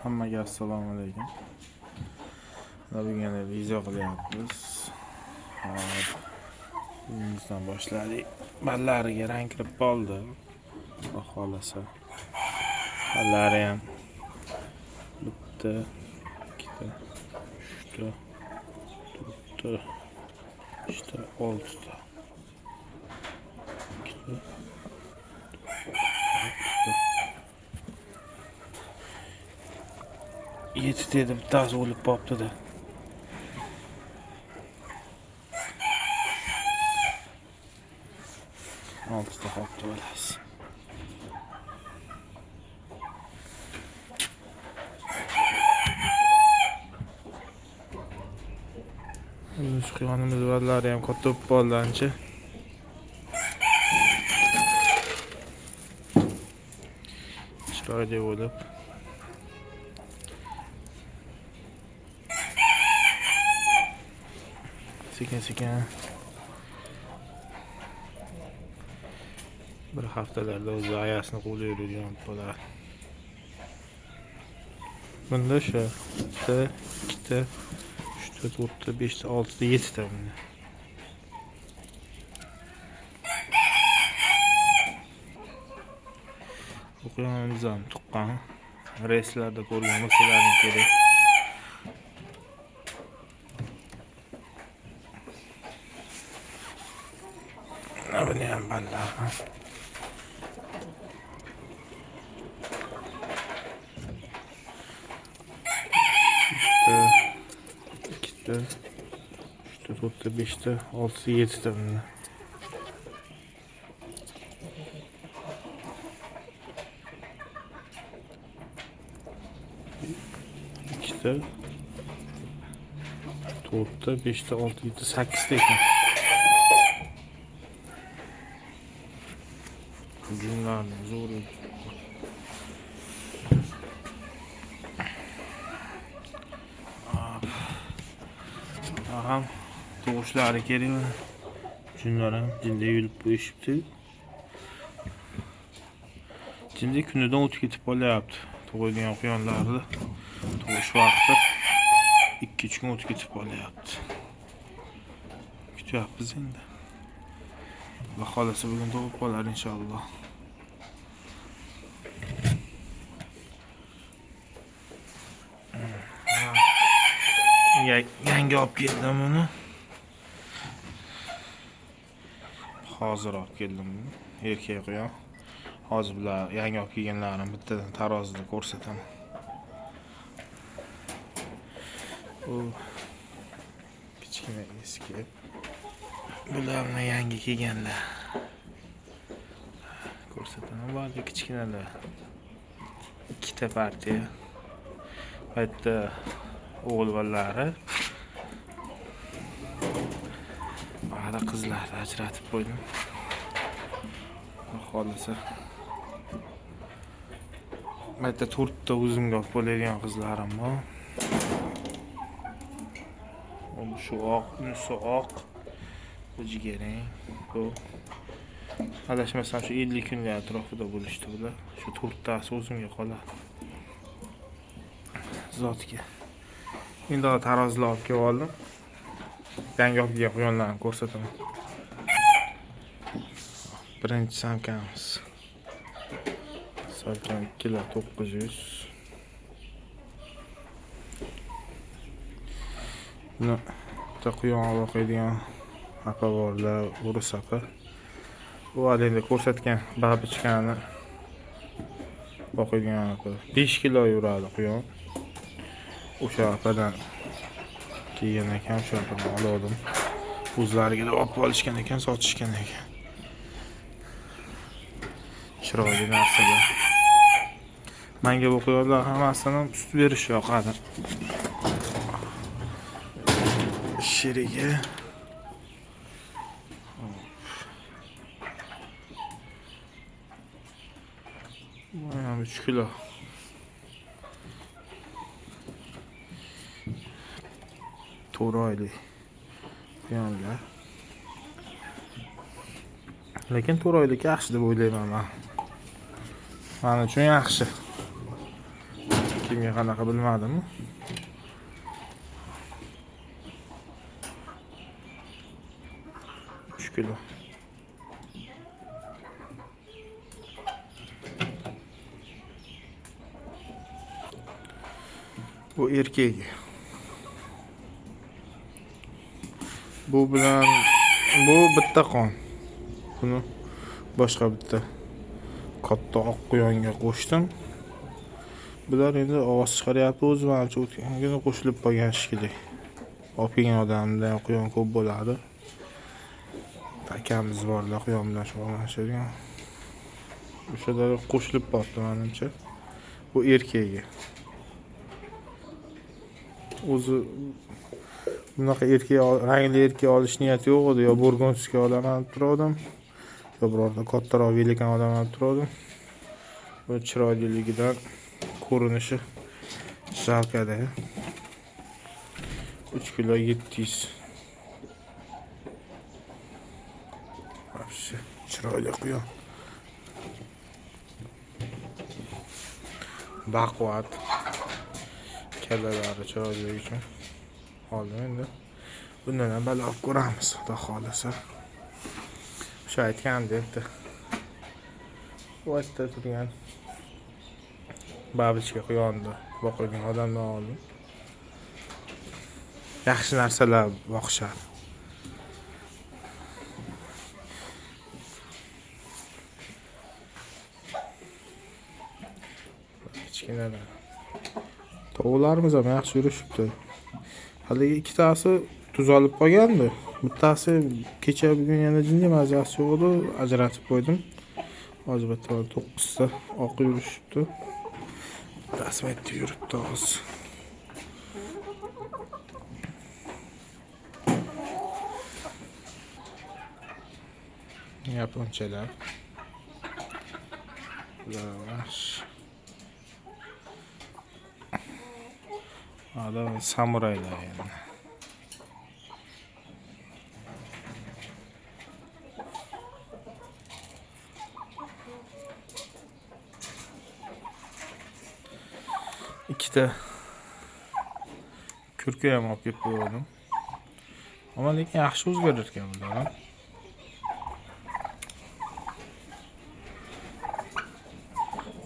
Hammaga assalomu alaykum. Bugun yana video qilyapmiz. Hop. Uyimizdan boshladik. Ballariga rang kirib qoldi. Xudo xohlasa. Ballari ham bitta, ikkita, uchta, to'rtta, beshta, oltita. Ikkita, oltita. Yettita edi, bittasi o'lib qolibdi-da. Oltita qolibdi bolasi. Shu quyonimiz ballari ham katta bo'lib qoldi ancha. Chiroyli bo'lib. Sekin-sekin bir haftalarda o'zi ayasini quvlayveradigan bo'ladi. Bunda o'sha bitta, ikkita, uchta, to'rtta, beshta, oltita, yettita bunda. Bu quyonimiz ham tuqqan. Reyslarda ko'rgan bo'lsalaring kerak. Buni ham ballari. Uchta, ikkita, uchta, to'rtta, beshta, oltita, yettita bunda. Ikkita, to'rtta, beshta, olti, yetti, sakkizta ekan. Hujumlarni zo'r. Ham tug'ishlari kerak mana. Junlar ham jinday yulib qo'yishibdi. Jinday kunidan o'tib ketib qolyapti. Tug'adigan quyonlarni tug'ish vaqti 2-3 kun o'tib ketib qolyapti. Kutyapmiz endi. Xudo xohlasa bugun tug'ib qolar inshaalloh. Yangi olib keldim buni. Hozir olib keldim buni. Erkak quyon. Hozir bular yangi olib kelganlarini bittadan tarozida ko'rsataman. Bu kichkina eski. Bularni yangi kelganlar. Ko'rsataman. Ba'zi kichkinalar. Ikkita partiya. Bitta o'g'il bolalari. Ba'zi qizlarni ajratib qo'ydim. Xohlasa. Bitta to'rtta o'zimga olib qo'yadigan qizlarim bor. Shu oq, unisi oq. Bu jigarrang. Bu adashmasam shu 50 kunlik atrofida bo'lishdi bular. Shu to'rttasi o'zimga qoladi. Zotga. Endi tarozilar olib kelib oldim. Yangi olib kelgan quyonlarni ko'rsataman. Birinchi samkamiz. Salkam 2.9 kg. Buni bitta quyon boqadigan apa borlar, o'ris apa. Bu hali endi ko'rsatgan babichkani boqadigan apa. 5 kilo yuradi quyon. O'sha apadan kelgan ekan, o'sha apadan oldim. O'zlariga deb olib qolishgan ekan, sotishgan ekan. Chiroyli narsalar. Menga bu quyonlar hammasini sut berish yoqadi. Sherigi. Bu ham 3 kilo. 4 oylik quyonlar. Lekin 4 oylik yaxshi deb o'ylayman men. Men uchun yaxshi. Kimga qanaqa bilmadim. 3 kilo. Bu erkagi. Bu bilan bu bitta qon. Buni boshqa bitta katta oq quyonga qo'shdim. Bular endi ovoz chiqaryapti o'zi, manimcha o'tgan kuni qo'shilib qolgan shekilli. Olib kelgan odamda ham quyon ko'p bo'ladi. Akamiz borlar quyon bilan shug'ullanishadigan. O'shalar qo'shilib qolibdi manimcha. Bu erkagi. O'zi bunaqa erkak rangli erkak olish niyati yo'q edi. Yo burgunskiy olaman deb turgandim, yo birorta kattaroq velikan olaman deb turgandim. Bu chiroyliligidan ko'rinishi жалко-da. 3 kilo 700. Вообще chiroyli quyon. Baquvvat. Kallalari chiroyliligi uchun oldim endi. Bundan ham balo olib ko'ramiz, xudo xohlasa. O'sha aytgandek bitta. Bu yerda turgan babichka quyonni boqilgan odamdan oldim. Yaxshi narsalar boqishadi. Kichkinalar. Tovuqlarimiz ham yaxshi yurishibdi. Haligi ikkitasi tuzalib qolgandi. Bittasi kecha bugun yana jinni mazasi yo'q edi, ajratib qo'ydim. Hozir bitta 9 ta oq yurishibdi. Bittasi bu yerda yuribdi hozir. Yaponchalar. Bular yaxshi. Adam samuraylar endi. Ikkita kurka ham olib kelib qo'ydim. Ammo lekin yaxshi o'zgarar ekan bular.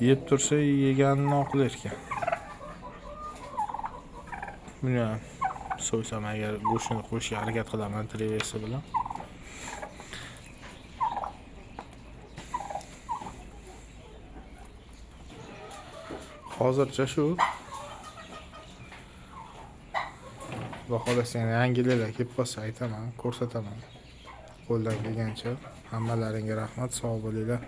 Yeb tursa yeganini oqlar ekan. Buni ham so'ysam agar go'shtini qo'shishga harakat qilaman trevesi bilan. Hozircha shu. Xudo xohlasa yana yangiliklar kelib qolsa aytaman, ko'rsataman. Qo'ldan kelgancha. Hammalaringga rahmat, sog' bo'linglar.